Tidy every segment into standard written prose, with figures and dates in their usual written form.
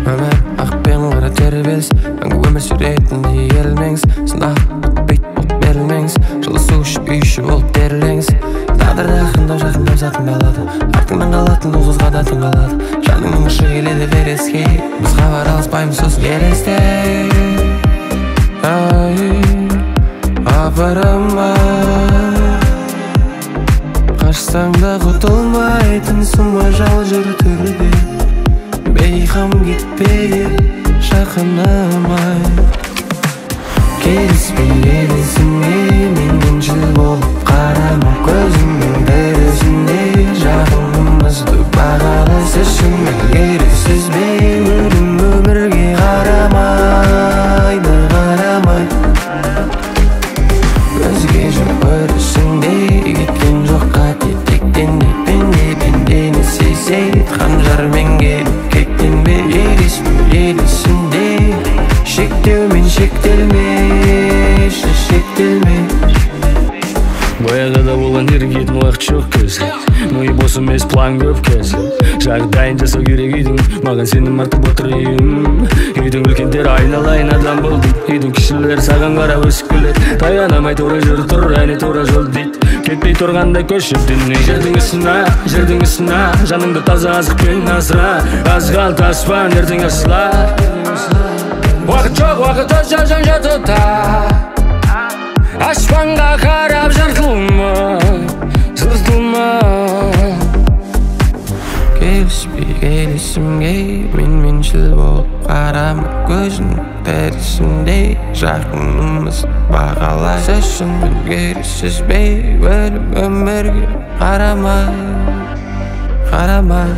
Өмір ақ пен қара тербеліс, мәңгі өмір сүретіндей елмеңіз. Сынақ бітпейді болып берілмеңіз, жылы су ішіп үй іші болып терлеңіз. Тағдырды ақырындап жақындап затыңды алады, артыңнан қалатын ұл қызға да тың қалады. Жаныңның ұшы келеді вереске, біз хабар алыспаймыз сосын елесте. Ай, апарама, қашсаң да құтылмайтын сұм ажал жүр төрде. Бейқам кетпе, жақыным-ай. Келіспей келісімге, менменшіл болып қарама. Көзіңнің тірісінде жақынымызды бағала. Шынымен еріксіз бе өлім өмірге қарамайды, қарамай. Өзге жұрт өрісінде кеткен жоқ қате тектен де. Пенде пендені сүйсе қанжармен келіп кектенбе. Елеспе елесінде, шектеумен шектелмеші, шектелме. Баяғыда болған еркетін уақыт жоқ қазір. Миы бос емес, план көп қазір. Жағдайын жасау керек үйдің, маған сенім артып отыр үйім. Үйдің үлкендері айналайын адам бол дейді, үйдің кішілері саған қарап өсіп келеді. Таянамай тура жүр тұр, әне тура жол дейді. Кетпей тұрғанда көшіп дүние. Жердің үстіне, жердің үстіне, жаныңды таза азықпен асыра. Аз қалды аспан ертең ашылар. Уақыт жоқ, уақыт өтсе жан жатуда. Аспанға қарап жыртылма, жыртылма. Келіспей келісімге, менменшіл болып қарама. Көзіңнің тірісінде жақынымыз бағала. Шынымен еріксіз бе өлім өмірге қарамай, қарамай.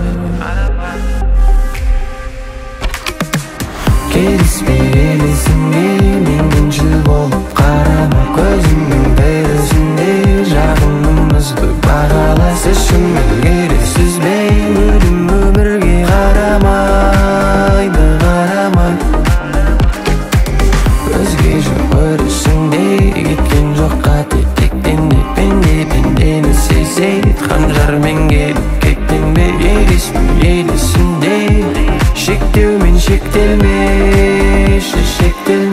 Келіспей келісімге, менменшіл болып қарама. Көзіңнің тірісінде жақынымызды бағала. Шынымен еріксіз бе өлім өмірге қарамайды, қарамай. Өзге жұрт өрісінде кеткен жоқ қате тектен де. Пенде пендені сүйсе қанжармен келіп кектенбе. Елеспе елесінде, шектеумен шектелмеші, шектелме.